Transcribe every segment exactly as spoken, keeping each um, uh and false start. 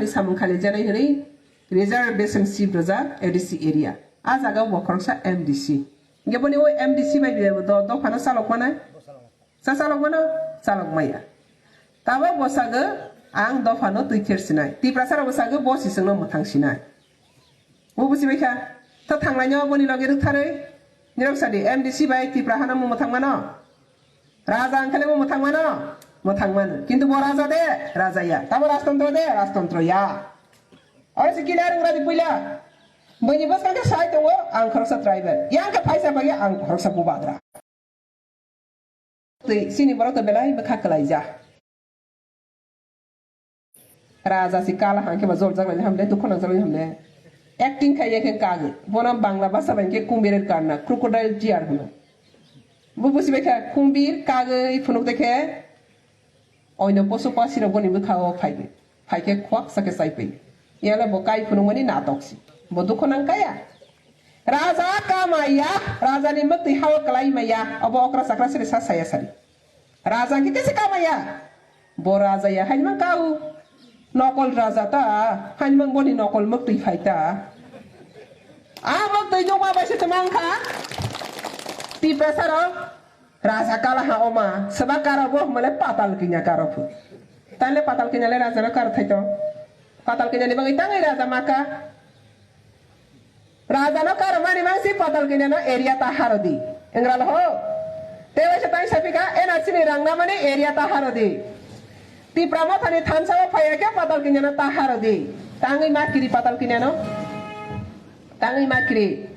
samung khalijanai hwnwi reservation seat rwjak A D C area. A jaga bo khoroksa M D C. Hinkhe boni o M D C bai bebo do-, dophano chalok manai? Cha chalok mano? Chalok maya. Tabok bo sago ang dophano twi ther sinai. Tiprasa rok bo sago bo sisingno mwthang sinai. Bo busi bai kha. To thanglai no boni loge rwktharwi. Nirok sadi M D C bai Tipra hano mwthang mano. Raja ang khe bo mwthang mano. Mwthang mano. Kintu bo raja de, raja ya. Tamo rajtontro de, rajtontro ya. Oro si kila rung radi puila. Bini bwskang khe sai tongo ang khoroksa tribal. Yang khe phaisa bai ang khoroksa bubagra. Twi chini borok to belai bwkha kwlaija. Raja si kala hangke ba jor jaglai hamle, dukho nang jaglai hamle. Acting khai khe kagwi. Bono Bangla bhasha bai khe kumbir karna, crocodile tear hwno. Bo busi bai kha kumbir kagwi phunuk de khe oino posu pasi rok boni bwkha o phai khe. Phai khe khwak sa khe chai pai. Yale bo kai phunukmani natok si. Bo dukho nang kaya. Raja kamaya, raja ni mwktwi hao kwlai maya. Obo okra chakra siri sa saya sari. Raja khe kesi kamaya. Bo raja ya hainma kau. Nokol raja ta, hainma boni nokol mwktwi phai ta. A mwktwi jokma bai se twmang kha. Tiprasa rok. Raja kala ha oma, seba karo bo male patal kinya karo phu. Tale patal kinya le raja no kar thaito. Patal kinya ni bagwi tangai raja maka. Raja no karo mani mangsi patal kinya no area ta harodi. Engra lo ho. Te waisa tai sapika N R C ni rang na mani area ta harodi. Tipra motha ni thansa o phaya khe patal kinya no ta harodi. Tangwi ma kiri patal kinya no. Tangwi ma kiri.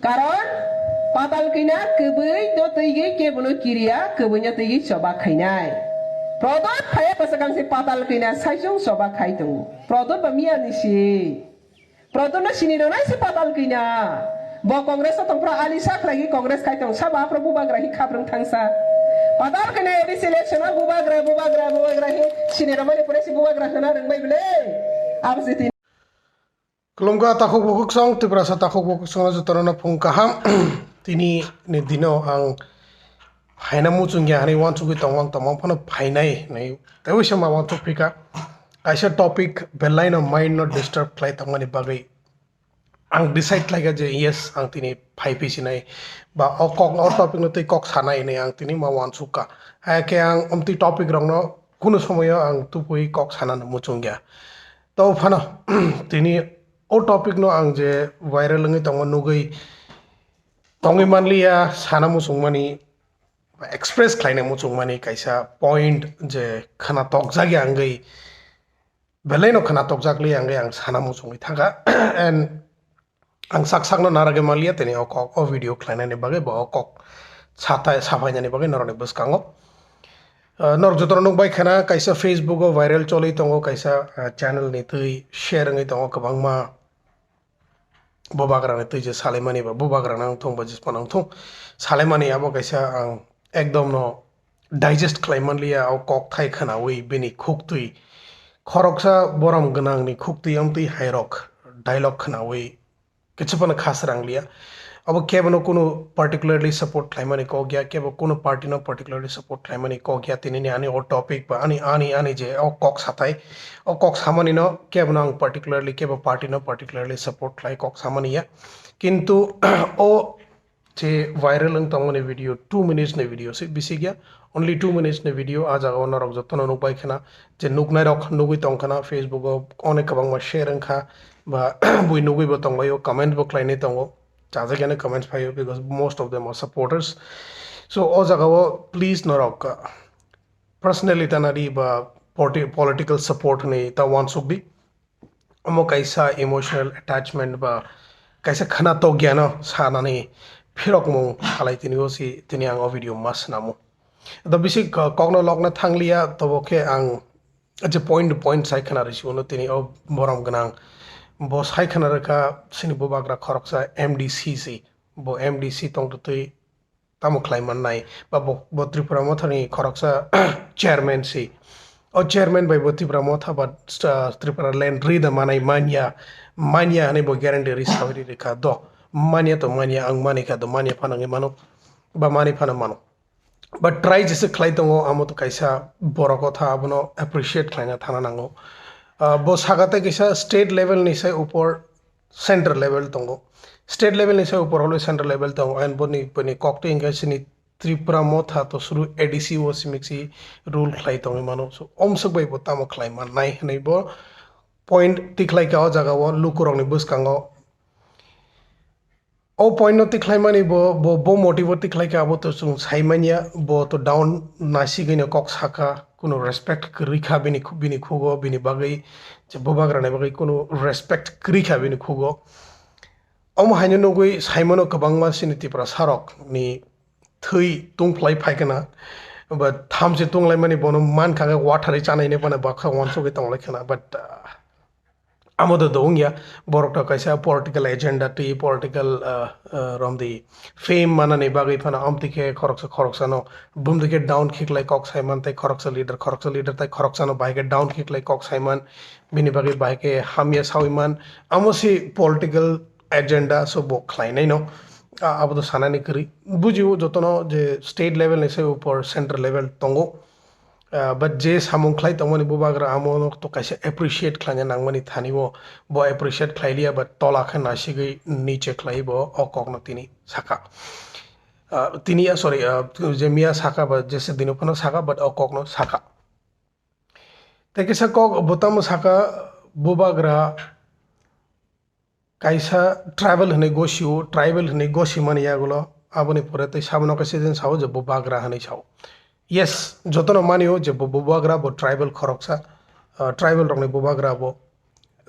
Karon patal kina kwbwi no twiwi kebono kiriya, kwbwi no twiwi choba khainai. Prodot phaya bwsakang se patal kina saisung choba khai tongo. Prodot ba miya ni si. Prodot no sini rwnai se patal kina. Bo Congress o tongphra ali sa khlai Congress khai tong saba afro bubagra hi khabrung thangsa. Patal kina A D C election o bubagra, bubagra, bubagra hi sini rwmani pore si bubagra hwna rwngbai bwle. Abo se tini. Khulumkha takhuk bukhuk song, Tiprasa takhuk bukhuk song jotono no phung kaham. Tini ni dino ang phaina muchung ya hani wansugwi tongwang tongwang phano phainai hinwi teibo se ma wansuk phika. Kaisa topic belai no mind no disturb khlai tongmani bagwi ang decide khlaika je yes, ang tini phai phi sinai ba o kok, o topic no tei kok sanai hinwi ang tini ma wansuk ka. Hai khe ang omtwi topic rok no kunu somoyo ang tubui kok sana no muchung ya. To phano tini o topic no ang je viral wngwi tongo nugwi tongwi manliya sana muchungmani express khlaina muchungmani kaisa point je khana tokjak ya wngwi belai no khana tokjak liya wngwi ang sana muchungwi thangkha and ang sak sakno naragwi manliya tini o kok o video khlainani bagwi bo o kok satai sapainani bagwi norokni bwskango. Ah, norok jotono nukbai khana kaisa Facebook o viral choli tongo, kaisa, ah, channel ni twi share wngwi tongo kwbangma bubagrani twi je salaimani ba bubagrano wngthung ba jismano wngthung salaimani abo kaisa ang ekdom no digest khlai manliya o kok thai khwnawi bini khuktwi khoroksa borom gwnangni khuktwi amtwi hairok dialogue khwnawi Kichu phano kha srang liya. Abo kebo no kunu particularly support khlaimani kok ya, kebo kunu party no particularly support khlaimani kok ya. Tini ni ani o topic ba ani, ani, ani je o kok sathai, o kok samani no kebo no ang particularly, kebo party no particularly support khlai kok samani ya. Kintu o je viral wng tongmani video, two minutes ni video se bisi ya. Only two minutes ni video, a jaga o norok jotono nukbai khana je nuknai rok nugwi tong khana Facebook o onek kwbangma share wng kha ba bui nugwi bo tong bai o, comment bo khlai nai tongo, chajak yani comments phai o because most of them are supporters. So o jaga o please norok, uh, personally tanadi ba politi-, political support hinwi ta wansuk di. Omo kaisa emotional attachment ba kaisa khana tokya no sanani phirokmung khalai tini o si tini ang o video ma swnamo. Da bisi ko-, kokno lokna thangliya, tobo khe ang je point to point sai khana risi uno tini o borom gwnang. Bo sai khana rwkha sini bubagra khoroksa M D C si. Bo M D C tongtwtwi tamo khlai mannai. Ba bo, bo Tripura Mothani khoroksa chairman si. O chairman bai bo Tripura Motha ba, ah, Tripura land ri da manai manya, manya hinwi bo guarantee ri sawi ri rwkha. Do, manya to manya, ang mani kha do, manya phano wngwi mano, ba mani phano mano. But try jesa khlai tongo, amo to kaisa borok kotha, abono appreciate khlaina thana nango. Ah, bo saka tei kisa state level ni sai upor central level tongo. State level ni sai upor holo central level tongo. And boni, boni kok twi hwnkhe chini Tripura Motha to suru A D C o simi si rule khlai tongwi mano. So, omswk bai bo tamo khlai mannai hwnwi bo point tikhlai ka o jaga o lukurokni bwskango. O point no tikhlaimani bo, bo, bo motive o tikhlaikha, abo to chwng saimanya, bo to down nasigwino kok sakha, kuno respect kwrwi kha bini khu-, bini khugo, bini bagwi je bubagrani bagwi kuno respect kwrwi kha bini khugo. Omo haino nugwi saimano kwbangma chini Tiprasa rok ni thwi tungphlai phaikhana, but thamchi tunglaimani bono mankha khe watharwi chanaini phano baksa wansugwi tonglaikha, but, uh, Amo do do wngya, borok to kaisa political agenda twi, political, ah, ah, romdi fame manani bagwi phano amtwi khe khoroksa khoroksano bumtwi khe down khiklai kok saiman tei khoroksa leader, khoroksa leader tei khoroksano bahai khe down khiklai kok saiman, bini bagwi bahai khe hamya sawiman. Amo si political agenda so bo khlainaino. Ah, abo to sanani kwrwi. Bujio jotono je state level ni se upor central level tongo. Ah, but je samung khlai tongmani bubagra amo no to kaisa appreciate khlaina nangmani thani o, bo appreciate khlai liya, but tola khe nasigwi niche khlai bo o kok no tini saka. Ah, tini, ah, sorry, ah, je miya saka ba je se dino phano saka, but o kok no saka. Tei kisa kok bo tamo saka, bubagra kaisa tribal hwnwi gosio, tribal hwnwi gosimani yagulo, aboni pore tei sabono kaisa din sao je bubagra hwnwi sao. Yes, jotono manio je bo bubagra bo tribal khoroksa, ah, tribal rokni bubagra bo.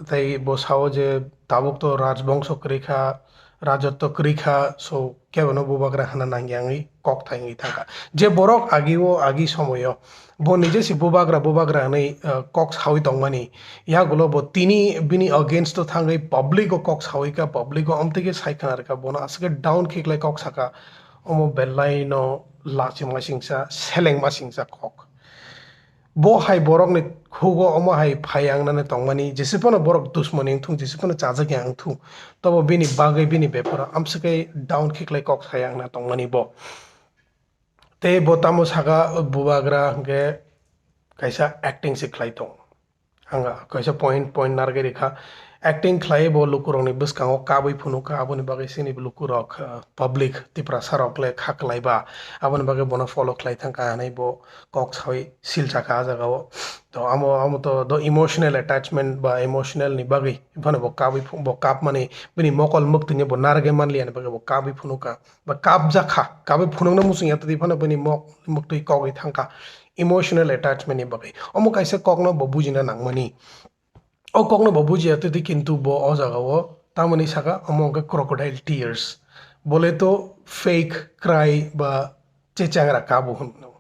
Tei bo sao je tabuk to rajbongso kwrwi kha, rajotto kwrwi kha, so kebono bubagra hwnna nangya wngwi kok thai wngwi thangkha. Je borok agi o, agi somoyo bo nije si bubagra, bubagra hwnwi, ah, kok sawi tongmani, yagulo bo tini bini against o thangwi public o kok sawi kha, public o amtwi khe sai khna rwkha, bono aswk khe down khiklai kok saka, omo belai no lachima singsa, selengma singsa kok. Bo hai borokni khugo omo hai phai ang nani tongmani, jese phano borok dusmani wngthung, jese phano chajak ya wngthung, tobo bini bagwi bini beparo amswk khe down khiklai kok sai ang na tongmani bo. Tei bo tamo saka, bubagra hwnkhe kaisa acting se khlai tong. Ang kaisa point, point narwgwi rikha. Acting khlai bo lukurokni bwskango kabwi phunukha, aboni bagwi chini lukurok, ah, public Tiprasa rok le kha kwlai ba, aboni bagwi bono follow khlai thangkha hinwi bo kok sawi silchakha ah jagao. To amo, amo to do emotional attachment ba emotional ni bagwi phano bo kabwi phu-, bo kapmani bini mokol mwktwini bo narwgwi manliya ni bagwi bo kabwi phunukha. Ba kapjak kha, kabwi phunukna muchung ya twi phano bini mok, muktwi kogwi thangkha emotional attachment ni bagwi. Omo kaisa kokno bo bujina nangmani. O kokno bo bujiya twi twi kintu bo o jagao tamoni saka omo hwnkhe crocodile tears. Bole to fake cry ba chechangra kabo hwnno.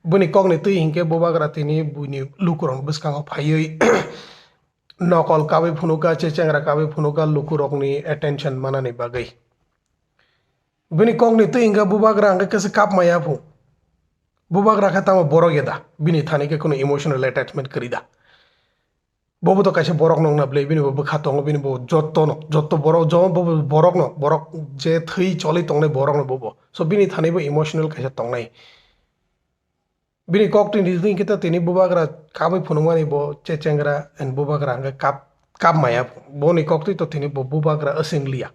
Bini kokni twi hinkhe bubagra tini buini lukurokni bwskango phaiwi nokol kabwi phunukha, chechangra kabwi phunukha lukurokni attention manani bagwi. Bini kokni twi hwnkhe bubagra hwnkhe kisa kap maya phu. Bubagra khe tamo borok ya da? Bini thani khe kunu emotional attachment kwrwi da? Bobo to kaisa borok no wngna bwle, bini bo bwkha tongo, bini bo jotto no, jotto borok, jo-, bobo borok no, borok je thwi choli tongnai borok no bobo. So bini thani bo emotional kaisa tongnai. Bini kok twi twi khe to tini bubagra kabwi phunukmani bo chechengra and bubagra hwnkhe kap, kap maya. Boni kok twi to tini bo bubagra aswng liya.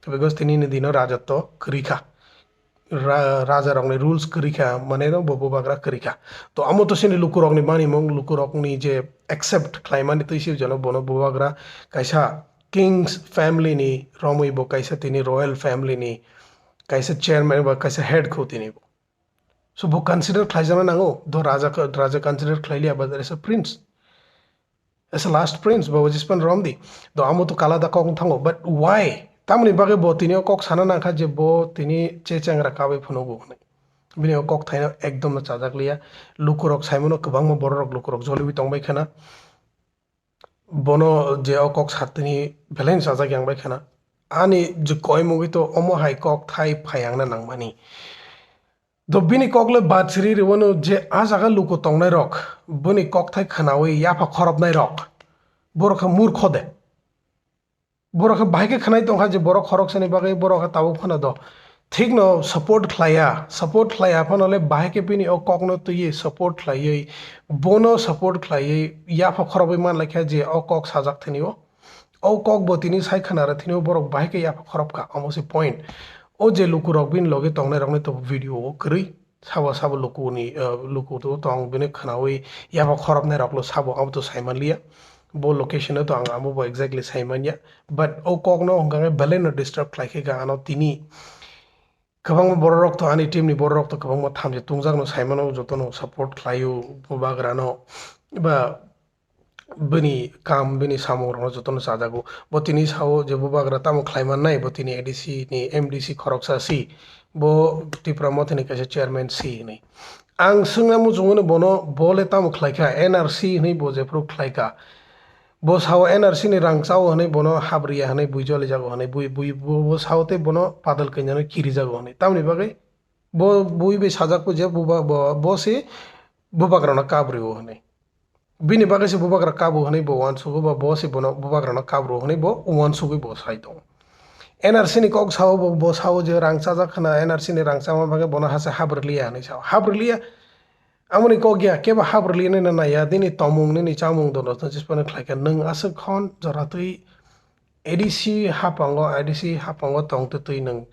Because tini ni dino rajotto kwrwi kha. Ra-, raja rokni rules kwrwi kha, mane no bo bubagra kwrwi kha. To amo to sini lukurokni manimung, lukurokni je accept khlaimani twi si jono bono bubagra kaisa king's family ni romwi bo kaisa tini royal family ni kaisa chairman ba kaisa head kho tini bo. So bo consider khlaijakna nango, do raja, raja consider khlai liya, but as a prince, as a last prince, bo jispan romdi, do amo to kala da kok thango, but why? Tamoni bagwi bo tini o kok sana nangkha je bo tini chechengra kabwi phunugo hwnwi. Bini o kok thaino ekdom no chajak liya. Lukurok saimano kwbangma bororok lukurok joliwi tongbai khana. Bono je o kok satini belai no chajak yang bai khana. Ani je koimugwi to omo hai kok thai phai ang na nangmani. Do bini kok le bad siri rwano je a jaga luku tongnai rok, bini kok thai khwnawi yapha khorobnai rok, borok khe murkho de. Borok khe bahai khe khwnai tongkha je borok khoroksani bagwi borok khe tabuk phano do thikno support khlaiya, support khlaiya phano le bahai khe bini o kokno twiwi support khlaiwi, bono support khlaiwi yapha khorobwi manlaikha je o kok sajak thini o. O kok bo tini sai khna rw thini o borok bahai khe yapha khorop kha, omo se point. O je lukurok bini loge tongnai rokni to video o kwrwi sabo sabo lukuni, eh, luku to tong bini khnawi yapha khorop nai rok lo sabo abo to sai manliya. Bo location o to ang amo bo exactly sai manya. But o kok no hwnkha khe belai no disturb khlai khe ga ano tini kwbangma borok rok to ani team ni borok rok to kwbangma thamchi tungjak no sai mano, joto no support khlai o bubagra no ba bini kam, bini samung rokno jotono chajago. Bo tini sao je bubagra tamo khlai mannai, bo tini A D C ni M D C khoroksa si, bo Tipra Motha ni kaisa chairman si hinwi. Ang swngna muchungo no bono, bo le tamo khlai kha, N R C hinwi bo jephru khlai kha. Bo sao N R C ni rang chao hinwi bono hap riya hinwi bui joli jago hinwi bui, bui, bo, bo sao tei bono padal kainyano kiri jago hinwi. Tamoni bagwi bo bui bai sajak bo je buba-, bo, bo se bubagra no kap rio hinwi. Bini bagwi se bubagra kabo hwnwi bo uansugo ba bo se bono bubagrano kabro hwnwi bo uansugwi bo sai tongo. N R C ni kok sao bo, bo sao je rang chajak khna, N R C ni rang chama bagwi bono hase hap rwliya hwnwi sao. Hap rwliya? Amoni kok ya, kebo hap rwliya nini naiya, nini tomung, nini chamung dono tong chispano khlai kha. Nwng aswk hwn jora twi A D C hapango, A D C hapango tong twi twi nwng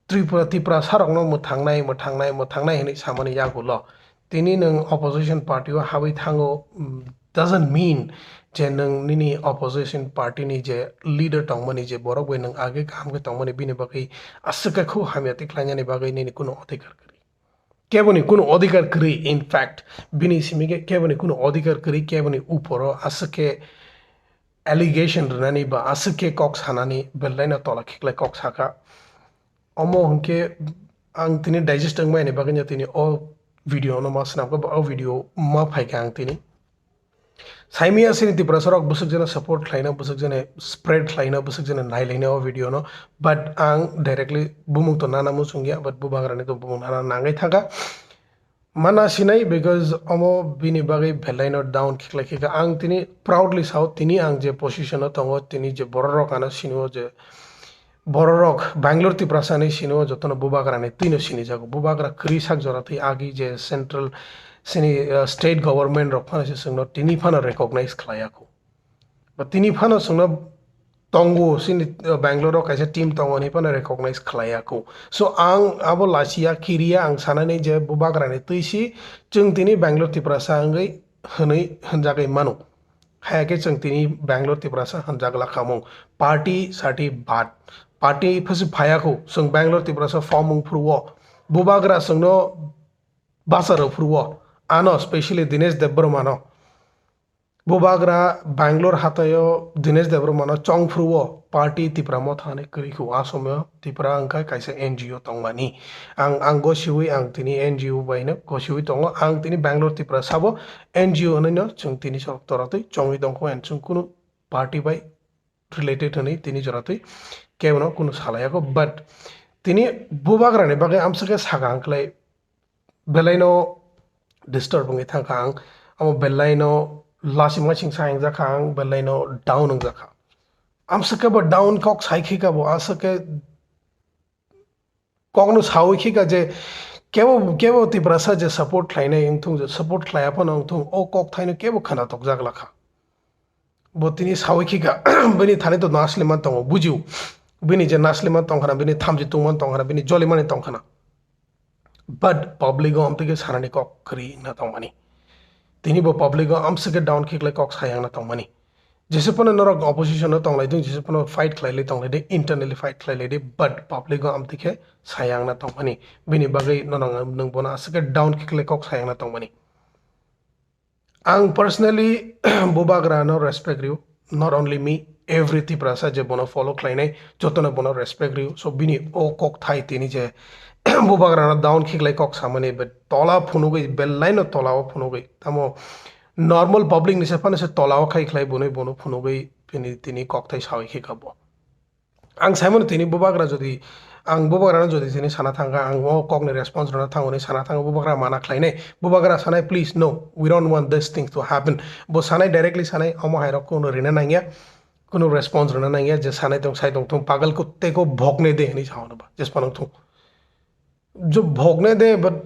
Tripura, Tiprasa rokno mwthangnai, mwthangnai, mwthangnai hinwi samani yagulo. Tini nwng opposition party o habwi thango, mm, doesn't mean je nwng nini opposition party ni je leader tongmani, je borok bai nwng age kaham khe tongmani, bini bagwi aswk khe khub hamya twi khlainani bagwi nini kunu odhikar kwrwi. Keboni kunu odhikar kwrwi, in fact, bini simi khe keboni kunu odhikar kwrwi, keboni uporo aswk khe allegation rwnani ba aswk khe kok sanani belai no tola khiklai kok saka. Omo hwnkhe ang tini digest wngmani bagwi no tini o video no ma swnam kha, o video ma phaikha ang tini. Saimaya sini Tiprasa rok bwswk jeno support khlaina, bwswk jeno spread khlaina, bwswk jeno nailaina o video no, but ang directly bumung to nana muchungya, but bubagrani to bumung nana nangwi thangkha. Mana sinai, because omo bini bagwi belai no down khiklai khika. Ang tini proudly sao, tini ang je position o tongo, tini je borok rok ano sini o je borok rok Bangalore Tiprasa ni sini o jotono bubagra ni twi no sini jago. Bubagra kwrwi sak jora twi agi je central sini, uh, state government rok phano se chwngno tini phano recognize khlai ya kho. Ba tini phano chwngno tongo, chini, uh, Bangalore o kaisa team tongo hinwi phano recognize khlai ya kho. So ang abo lachiya, kiriya, ang sanani je bubagra ni twi si chwng tini Bangalore Tiprasa wngwi hwnwi hwnjagwi mano. Haya khe chwng tini Bangalore Tiprasa hwnjak lakhamung. Party sati bad. Party phasi phaya kho. Chwng Bangalore Tiprasa form wng phuru o. Bubagra chwngno bacharo phuru o. Ano specially Dinesh Debbarma no. Bubagra Bangalore hataio Dinesh Debbarma no chong phuru o party Tipra Motha hinwi kwrwi kho. A somoyo Tipra wngkha kaisa N G O tongmani. Ang, ang gosiwi ang tini N G O bai no gosiwi tongo. Ang tini Bangalore Tiprasa bo N G O hinwi no chwng tini chwng tora twi chongwi tongkho and chwng kunu party bai related hinwi tini jora twi kebono kunu salai ya kho. But tini bubagra ni bagwi amsa khe saka ang klai belai no disturb wngwi thangkha ang, amo belai no lasima singsa hingjak kha ang, belai no down wngjak kha. Amsa khe bo down kok sai khika bo, aswk khe kokno sawi khika je kebo, kebo Tiprasa je support khlainai wngthung, je support khlaiya phano wngthung, o kok thaino kebo khna tokjak lakha. Bo tini sawi khika, bini thani to nasliman tongo, bujiu. Bini je nasliman tongkhana, bini thamchi tungman tongkhana, bini jolimani tongkhana. But public o amtwi khe sanani kok kwrwi wngna tongmani. Tini bo public o amswk khe down khiklai kok sayangna tongmani. Jese phano norok opposition o tonglai di, jese phano fight khlailai tonglai di, internally fight khlailai di, but public o amtwi khe sayangna tongmani. Bini bagwi norok nwng bono aswk khe down khiklai kok sayangna tongmani. Ang personally bubagra no respect riu, not only me, every Tiprasa je bono follow khlainai, jotono bono respect riu. So bini o kok thai tini je bubagra no down khiklai kok samani, be tola phunugwi, belai no tola o phunugwi. Tamo normal public ni se phano se tola o khai khlai bonoi bono phunugwi tini, tini kok thai sawi khika bo. Ang saimano tini bubagra jodi, ang bubagrano jodi tini sana thangkha, ang o kokni response rwna thango hinwi sana thango, bubagra mana khlainai, bubagra sanai, "Please, no, we don't want this thing to happen." Bo sanai, directly sanai, omo hairok kuno rina nangya, kuno response rwna nangya, je sanai tong, sai tong thung, pagal kutte ko bhokne de hinwi sao ba, jespa nang thung. Bhokne de, but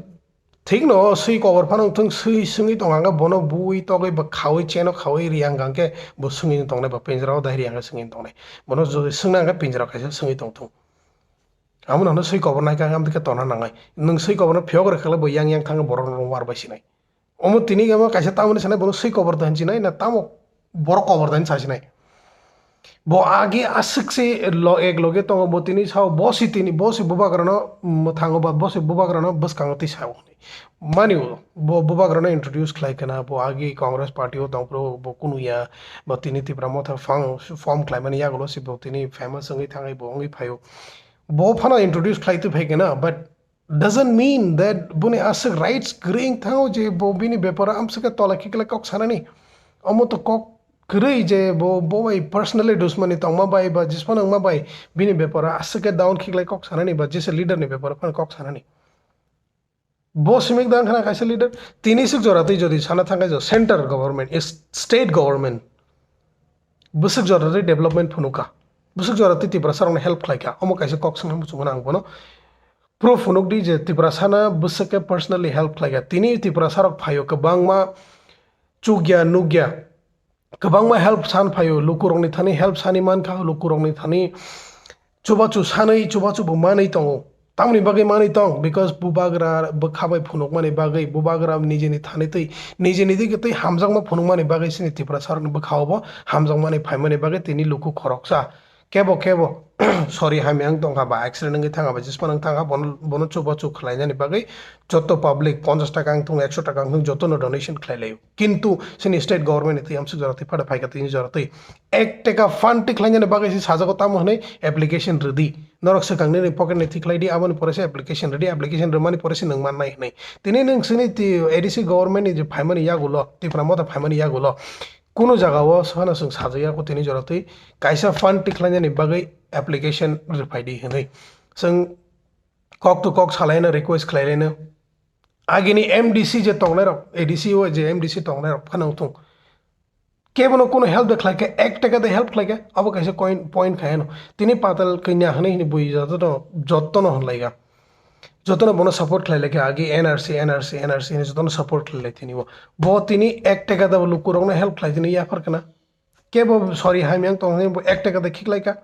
thik no, swi kobor phano wngthung, swi swngwi tong ang khe bono bui togwi ba khaui, cheno khaui ri ang khe bo swngwi tongnai, ba penjra o dai ri ang khe swngwi tongnai. Bono jodi swngna ang khe penjra kaisa swngwi tongthung. Amo no swi kobor nai khe ang amtwi khe tona nangnai. Nwng swi kobor no phiyok rwkha le bo yang yang thangwi borok no war bai sinai. Omo tini omo kaisa tamoni sanai, bono swi kobor da hinwi sinai na tamo borok kobor da hinwi sa sinai. Bo agi aswk se lo-, ek loge tongo, bo tini sao, bo si tini, bo si bubagrano mwthango ba bo si bubagrano bwskango twi sao. Mani o, bo bubagrano introduce khlai khna, bo agi Congress party o tongphuru bo kunu ya, bo tini Tipra Motha fang-, form khlaimani yagulo se bo tini famous wngwi thangwi bo wngwi phaio. Bo phano introduce khlai twi phai khna, but doesn't mean that boni aswk rights kwrwi wng thango je bo bini beparo amswk khe tola khiklai kok sanani. Omo to kok kwrwi je bo, bo bai personally dusmani tongma bai ba jismano wngma bai bini beparo aswk khe down khiklai kok sanani ba jesa leader ni beparo phano kok sanani. Bo simik dang khana kaisa leader, tini swk jora twi jodi sana thangkhe jo center government, is state government, bwswk jora twi development phunukha, bwswk jora twi Tiprasa rokno help khlaikha, omo kaisa kok swngna muchungmano ang bono proof phunukdi je Tiprasano bwswk khe personally help khlaikha. Tini Tiprasa rok phaio kwbangma chukya nukya, kwbangma help san phaio, lukurokni thani help sani mankha, lukurokni thani chubachu sanwi, chubachu bo manwi tongo. Tamoni bagwi manwi tong, because bubagra bwkha bai phunukmani bagwi, bubagra nijeni thani twi, nijeni digi twi hamjakma phunukmani bagwi chini Tiprasa rokni bwkhao bo hamjakmani phaimani bagwi tini luku khoroksa. Kebo kebo sorry hamya wng tongkha ba accident wngwi thangkha ba jismano wng thangkha, bono, bono chubachu khlainani bagwi joto public ponchash taka wng thung, ekso taka wng thung, jotono donation khlai laio. Kintu chini state government ni twi amswk jora twi phada phaikha tini jora twi ek taka fund twi khlainani bagwi se sajago tamo hwnwi application rwdi. Norok swkang nini pocket ni twi khlai di, aboni pore se application rwdi, application rwmani pore se nwng mannai hwnwi. Tini nwng chini ti-, A D C government ni je phaimani yagulo, Tipra Motha phaimani yagulo, kunu jagao sohano chwng sajak yago tini jora twi kaisa fund twi khlainani bagwi application rwphai di hwnwi. Chwng kok to kok salaino request khlai laino. Agini M D C je tongnai rok, A D C o je M D C tongnai rok phano wngthung. Kebono kunu help de khlaikha, ek taka de help khlaikha, abo kaisa coin, point khaiyano. Tini patal kanya hwnwi hwnwi bui jotono, jotono hwnlaikha. Jotono bono support khlailaikha, agi N R C, N R C, N R C hwnwi jotono support khlailai tini bo. Bo tini ek taka de lukurokno help khlai tini yaphar khna. Kebo sorry hamya wng tong hwnwi bo ek taka de khiklaikha.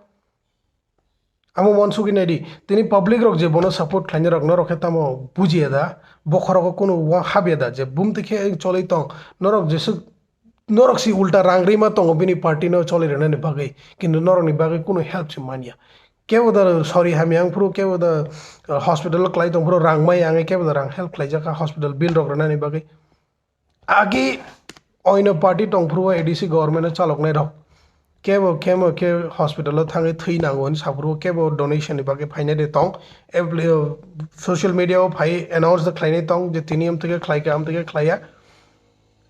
Amo uansugwi naidi, tini public rok je bono support khlainai rok norok khe tamo bujiya da, bokhorogo kunu wa habya da je bumtwi khe choli tong, norok jeswk, norok si ulta rang rima tongo bini party no choli rwnani bagwi, kintu norokni bagwi kunu help se manya. Kebo da sorry hamya wng phuru, kebo da, uh, hospital o klai tong phuru rang maya wngwi kebo da rang help khlaijak kha hospital bill rok rwnani bagwi. Agi oino party tongphuru A D C government o chaloknai rok. Kebo kemo khe hospital o thangwi thwi nango hwnwi saphuru kebo donation ni bagwi phainai de tong. Every, uh, social media o phai announce de khlainai tong je tini amtwkhe khlaikha amtwkhe khlaiya.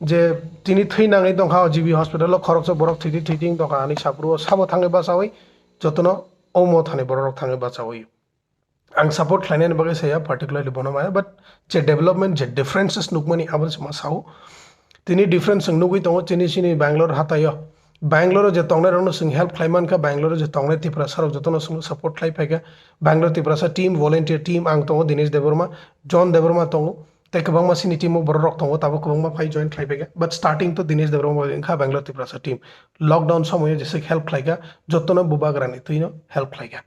Je tini thwi nangwi tongkha o G B hospital o khoroksa borok thwitwi thwitwi tongkha hwnwi saphuru o sabo thangwi bachawi jotono omo thani borok rok thangwi bachawi. Ang support khlainani bagwi saya particularly bono maya, but je development, je differences nukmani abo se ma sao. Tini difference ang nugwi tongo chini chini Bangalore hataio. Bangalore je tongnai rokno chwng help khlai mankha, Bangalore je tongnai Tiprasa rok jotono chwngno support khlai phaikha. Bangalore Tiprasa team, volunteer team, ang tongo Dinesh Debbarma, John Debbarma tongo, tei kwbangma chini team o borok rok tongo, tabuk kwbangma phai join khlai phaikha. But starting to Dinesh Debbarma bai wngkha Bangalore Tiprasa team. Lockdown somoyo jeswk help khlaikha, jotono bubagrani twino help khlaikha.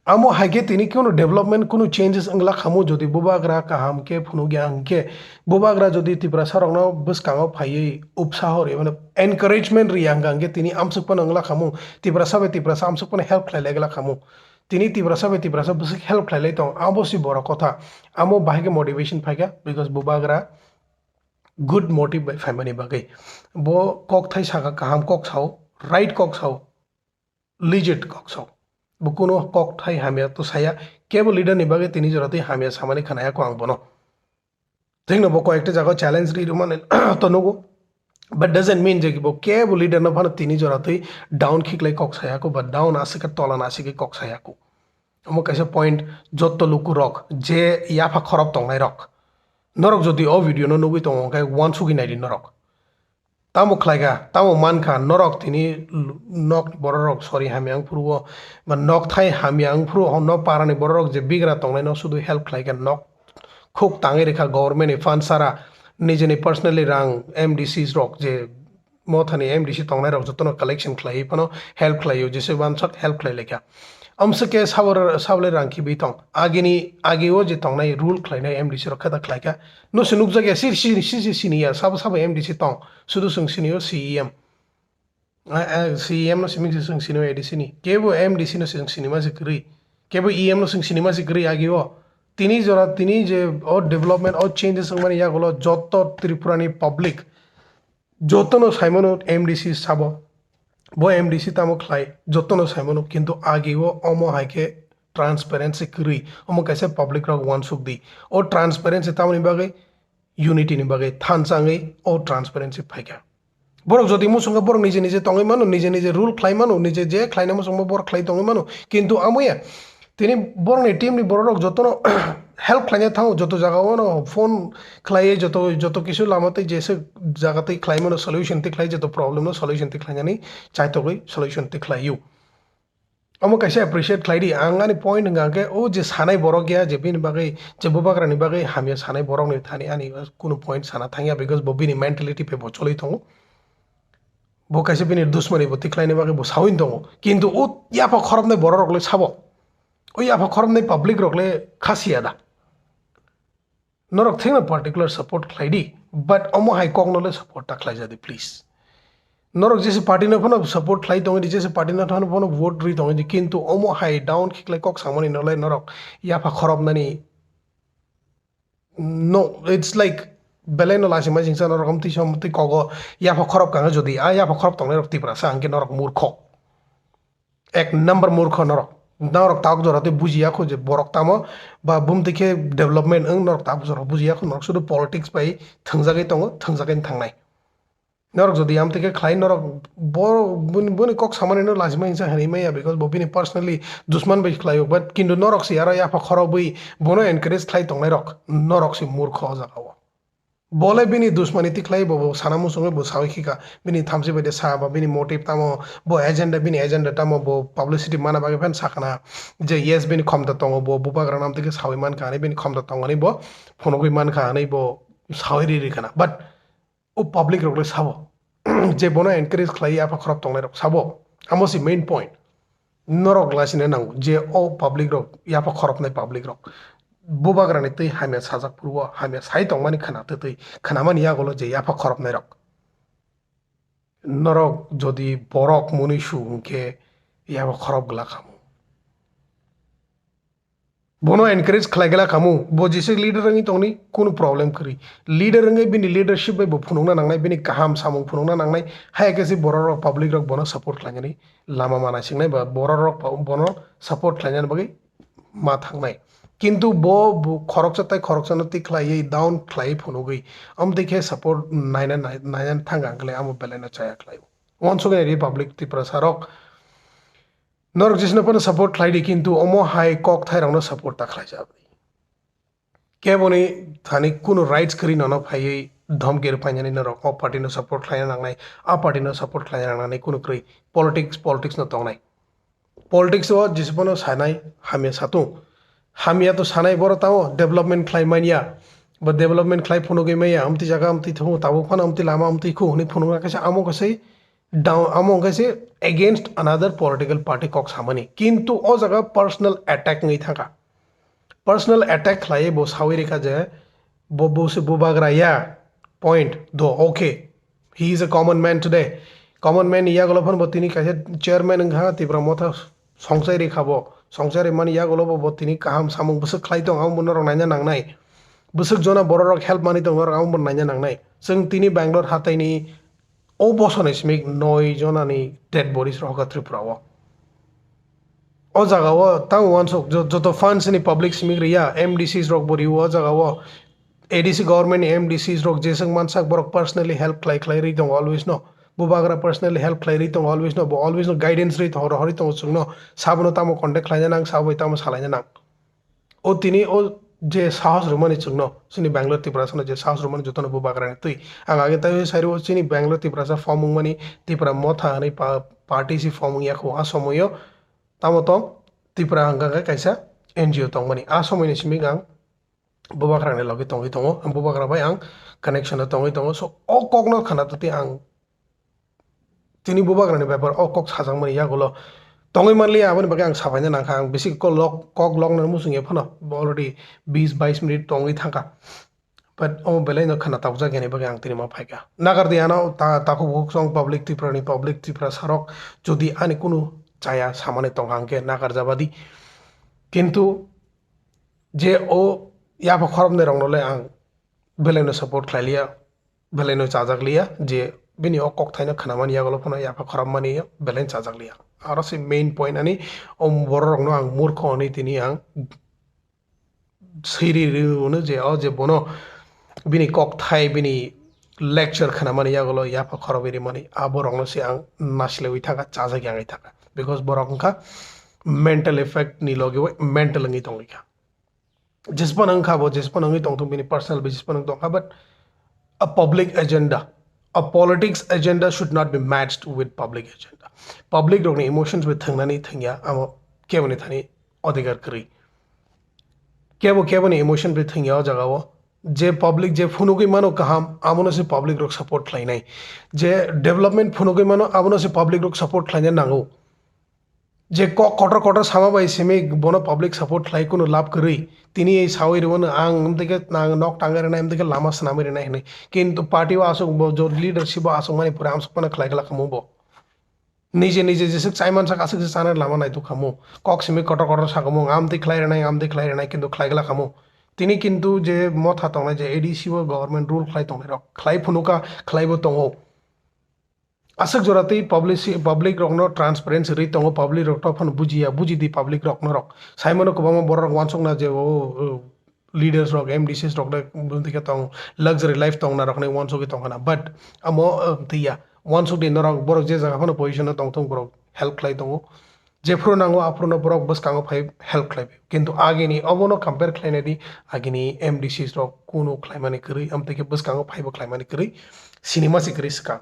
Amo hai khe tini kunu development, kunu changes wngla khamu, jodi bubagra kaham khe phunukya hwnkhe, bubagra jodi Tiprasa rokno bwskango phaiwi upsaho rwi, mane encouragement rwya hwnkha hwnkhe tini amswk phano wngla khamu, Tiprasa bai Tiprasa amswk phano help khlailai gla khamu. Tini Tiprasa bai Tiprasa bwswk help khlailai tong, abo si borok kotha. Amo bahai khe motivation phaikha, because bubagra good motive bai phaimani bagwi. Bo kok thai saka kaham kok sao, right kok sao. Legit kok sao. Bo kuno kok thai hamya to saya, kebo leader ni bagwi tini jora twi hamya samani khnaya ko ang bono. Thikno bo koyekta jaga challenge ri rwmani to nugo. But doesn't mean je bo kebo leader no phano tini jora twi down khiklai kok saya ko, ba down aswk khe tola na aswk khe kok saya ko. Omo kaisa point, jotto luku rok je yapha khorop tongnai rok. Norok jodi o video no nugwi tongo hwnkhe uansugwi naidi norok. Tamo khlaikha, tamo mankha, norok tini l-, nok bororok sori hamya wngphuru o, ba nok thai hamya wngphuru o, nok parani bororok je bigra tongnai no sudu help khlaikha, nok khuk tangwi rikha government ni fund sara, nijeni personally rang M D Cs rok je mothani M D C tongnai rok jotono collection khlaiwi phano help khlaio, jese wansak help khlai laikha. Amswk khe sabo, sabo le rang khibi tong. Agini, agi o je tongnai rule khlainai M D C rok khe ta khlaikha. No se nukjakya, sir, sir, sir, sir, siniya, sabo, sabo M D C tong. Sudu chwng siniyo C E M. A, a, C E M no simi chwng sinio A D C ni. Kebo M D C no chwng sinima se kwrwi. Kebo E M no chwng sinima se kwrwi agi o. Tini jora, tini je o development, o changes wngmani yagulo joto Tripura ni public, jotono saimano M D C sabo. Bo M D C tamo khlai, jotono saimano, kintu agi o omo hai khe transparency kwrwi. Omo kaisa public rok uansuk di. O transparency tamoni bagwi, unity ni bagwi thansa wngwi o transparency phaikha. Borok jodi muchungo borok nije nije tongwi mano, nije nije rule khlai mano, nije je khlaina muchungma borok khlai tongwi mano. Kintu amoya tini borokni team ni borok rok jotono help khlaina thango, joto jaga o no phone khlaiwi joto, joto kisu lama tei jesa jaga tei khlai mano solution tei khlai, joto problem no solution tei khlainani chaitogwi solution tei khlaio. Omo kaisa appreciate khlai di. Ang ani point hwnkha khe, o je sanai borok ya, je bini bagwi, je bubagrani bagwi hamya sanai borokni thani ani kunu point sana thangya, because bo bini mentality bai bo choli tongo. Bo kaisa bini dusmani bo tikhlaini bagwi bo sawi tongo. Kintu o yapha khoroknai borok rok le sabo. O yapha khoroknai public rok le khasiya da. Norok thengno particular support khlai di, but omo hai kokno le support ta khlai jadi, please. Norok jese party no phano support khlai tongo di, jese party no phano vote rwi tongo di, kintu omo hai down khiklai kok samani no le norok yapha khorop nani. No, it's like belai no lasi mai jingsa norok amtwi som twi kogo yapha khorop kanga jodi a yapha khorop tongnai rok Tiprasa hwnkhe norok murkho. Ek number murkho norok. Norok tabuk jora tei bujiya kho je borok tamo ba bumtwi khe development wng, norok tabuk jora bujiya kho, norok sudu politics bai thwngjagwi tongo, thwngjagwi thangnai. Norok jodi amtwi khe khlai norok bo boni, boni kok samani no lajima hinsa hinwi maya, because bo bini personally dusman bai khlaio, but kintu norok se aro yapha khorobwi bono encourage khlai tongnai rok, norok se murkho o jaga o. Bole bini dusmani tikhlai bo, bo sana muchungwi bo sawi khika. Bini thamchi bai de sa ba bini motive tamo, bo agenda, bini agenda tamo, bo publicity mana bagwi phan sakana je yes bini khomta tongo, bo bubagra nam tike sawi mankha ani bini khomta tongo ani bo phunugwi mankha ani bo sawi ri ri khana. But o public rok le sabo je bono encourage khlai yapha khorop tongnai rok sabo. Amo si main point. Norok lasina nango je o public rok, yapha khoroknai public rok bubagrani twi hamya sajak phuru o, hamya sai tongmani khna twi twi khnamani yagulo je yapha khoroknai rok. Norok jodi borok muni su hwnkhe yapha khorok glak hamu. Bono encourage khlai glak hamu, bo jesa leader wngwi tongni kunu problem kwrwi. Leader wngwi bini leadership bai bo phunukna nangnai, bini kaham samung phunukna nangnai, haya khe se borok rok public rok bono support khlainani lama mana singnai ba borok rok bo-, bono support khlainani bagwi ma thangnai. Kintu bo, bo khoroksa tai khoroksano twi khlaiwi down khlaiwi phunugwi, amtwi khe support naina, naina thangkha hwnkhe amo belaino chaya khlaio. Uansuknai Republic Tiprasa rok, norok jesino phano support khlai di, kintu omo hai kok thai rokno support ta khlai jabri. Keboni thani kunu rights kwrwi nono phaiwi dhomki rwphainani norok o party no support khlaina nangnai, a party no support khlaina nangnai kunu kwrwi. Politics, politics no tongnai. Politics o jisipano sanai hamya satung. Hamya to sanai boro tamo development khlai manya, ba development khlai phunugwi manya, amtwi jaga amtwi thungo, tabuk phano amtwi lama amtwi khu hwnwi phunukna kaisa amo kaisa down, amo wngkha se against another political party kok samani. Kintu o jaga personal attack wngwi thangkha. Personal attack khlaiwi bo sawi rikha je bo, bo se bubagra ya, point do, okay. He is a common man today. Common man ni yagulo phano bo tini kaisa chairman wngkha Tipra Motha songchai rikha bo. Songchai rimani yagulo bo, bo tini kaham samung bwswk khlai tong, amo bo norok naina nangnai. Bwswk jona borok rok help mani tong, norok amo bo naina nangnai. Chwng tini Bangalore hataini o bosor ni simi noi jona ni dead bodies rohorkha Tripura o. O jaga o tang uansuk jo-, joto fans ni public simi riya, M D Cs rok bo rio o jaga o. A D C government ni M D Cs rok jeswk mansak borok personally help khlai khlai ri tongo always no. Bubagra personally help khlai ri tongo always no. Bo always no guidance ri tongo, rohorwi tongo chwngno. Sabono tamo contact khlaina nang, sabo bai tamo salaina nang. O tini o je sahos rwmani chwngno, chini Bangalore Tiprasano je sahos rwmani jotono bubagrani twi. Ang age taiwi sairo chini Bangalore Tiprasa form wngmani Tipra Motha hwnwi pa-, party si form wngya kho a somoio. Tamo tong Tipra hwnkha khe kaisa N G O tongmani. A somoini simi ang bubagrani logi tongwi tongo, ang bubagra bai ang connection o tongwi tongo. So o kokno khna twi ang tini bubagrani bepar o kok sajakmani yagulo tongwi manliya, aboni bagwi ang sabaina nangkha. Ang bisi kok lok, kok lokna muchungya phano already bis bais minute tongwi thangkha. But omo belai no khna tokjak yani bagwi ang tini ma phaikha. Nagar di ano ta-, takhuk bukhuk song public Tripura ni public Tripura sarok jodi ani kunu chaya samani tongkha hwnkhe nagar jabadi. Kintu je o yapha khoroknwi rokno le ang belai no support khlai liya, belai no chajak liya, je bini o kokthaino khnamani yagulo phano yapha khorokmani belai no chajak liya. Aro se main point ani o borok rokno ang murkho hwnwi tini ang siri rwno je o je bono bini kokthai bini lecture khnamani yagulo yapha khorokwi rimani abo rokno se ang nasilaiwi thangkha, chajak yangwi thangkha, because borok wngkha mental effect ni logi mental wngwi tongwi kha. Jesphano wngkha bo, jesphano wngwi tongthung bini personal basis phano wngwi tongkha, but a public agenda, a politics agenda should not be matched with public agenda. Public rokni emotions bai thwngnani thwngya amo keboni thani odhikar kwrwi. Kebo keboni emotion bai thwngya o jagao. Je public je phunugwi mano kaham, abono se public rok support khlainai. Je development phunugwi mano, abono se public rok support khlaina nango. Je kok kotor kotor sama bai simi bono public support khlai kunu lab kwrwi. Tini ei sawi rwmano ang amtike nang nok tangwi rwnai, amtike lama swnamwi rwnai hinwi. Kintu party o aswk bo jo leadership o aswk mani pura amswk phano khlai khlai khamu bo. Nije nije jeswk chaiman sak aswk se chana lama naituk khamu. Kok simi kotor kotor sakamo, amtwi khlai rwnai, amtwi khlai rwnai, kintu khlai khlai khamu. Tini kintu je motha tongnai je A D C o government rule khlai tongnai rok, khlai phunukha, khlai bo tongo. Aswk jora twi public, public rokno transparency rwi tongo, public rok to phano bujiya, buji di public rok norok. Saimano kwbangma borok rok wansukna je o, o, leaders rok, M D Cs rok de bundi khe tong, luxury life tongna rok hinwi wansugwi tongkhana. But amo, o, twiya, wansuk di norok borok je jaga phano position o tongthung borok help khlai tongo. Jephuru nango aphuru no borok bwskango phai help khlai. Kintu agini obono compare khlainai di, agini M D Cs rok kunu khlaimani kwrwi, amtwi khe bwskango phaibo khlaimani kwrwi, sinima se kwrwi swkang.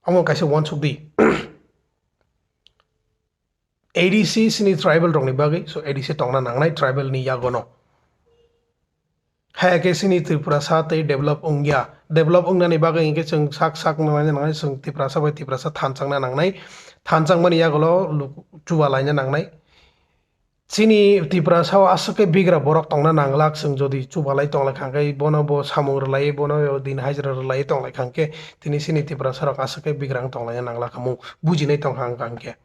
Omo kaisa wansuk di. A D C sini tribal rokni bagwi, so A D C tongna nangnai tribal ni yagono. Haya khe sini Tripura sa tei develop wngya. Develop wngnani bagwi hinkhe chwng sak sak nangnai, nangnai, chwng Tiprasa bai Tiprasa thanchangna nangnai. Thanchangmani yagulo lu-, chuba laina nangnai. Chini Tiprasa o aswk khe bigra borok tongna nanglak, chwng jodi chubalai tonglaikha hwnkhe bono bo samung rwlaiwi bono din hajra rwlaiwi tonglaikha hwnkhe tini chini Tiprasa rok aswk khe bigra wng tonglaina nanglak hwmung bujinai tongkha ang hwnkhe.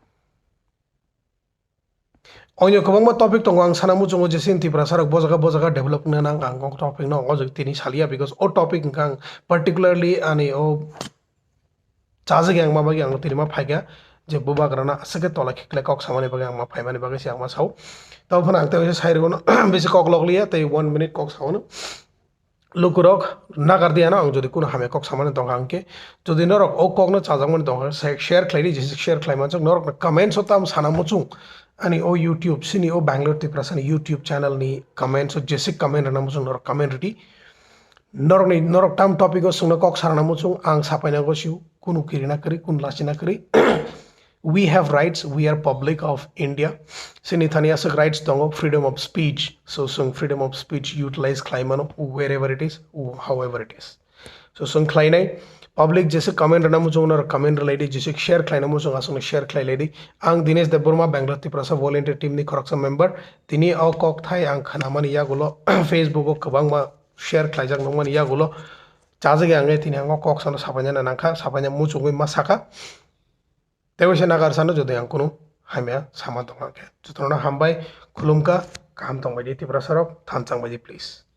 Oino kwbangma topic tongo ang sana muchungo je chini Tiprasa rok bo jaga bo jaga develop wngna nang ang o topic no o jaga tini saliya, because o topic hwnkhe ang particularly ani o chajak yang ma bagwi ang tini ma phaikha je bubagrano aswk khe tola khiklai kok samani bagwi ang ma phaimani bagwi se ang ma sao. Tamo phano ang tei sai rwno bisi kok lok liya tei one minute kok sao no. Lukurok nagar di ano ang jodi kuno hamya kok samani tongkha hwnkhe, jodi norok o kokno chajakmani tongkha se share khlai di, jesa share khlai mansuk norok no comments o tam sana muchung ani o YouTube sini o Bangalore Tiprasa ni YouTube channel ni comments o jesa comment rwna muchung norok comment rwdi. Norokni, norok tam topic o swngna kok sarana muchung, ang sapaina gosiu, kunu kirina kwrwi, kunu lachina kwrwi. We have rights, we are public of India. Sini thani aswk rights tongo, freedom of speech. So, swng freedom of speech utilize khlai mano, wherever it is, however it is. So, swng khlainai, public jesa comment rwna muchung, norok comment rwlai di, jesa share khlaina muchung, aswkno share khlai lai di. Ang Dinesh Debbarma, Bangalore Tiprasa Volunteer Team ni khoroksa member. Tini o kok thai ang khnamani yagulo, Facebook o kwbangma share khlaijak nukmani yagulo chajak ya wngwi tini ang o kok sano sapaina nangkha, sapaina muchungwi ma sakha. Tei waisa nagar sano jodi ang kunu hamya sama tongkha khe. Jotono hambai, khulumkha, kaham tongbai di Tiprasa rok, thanchang bai di please.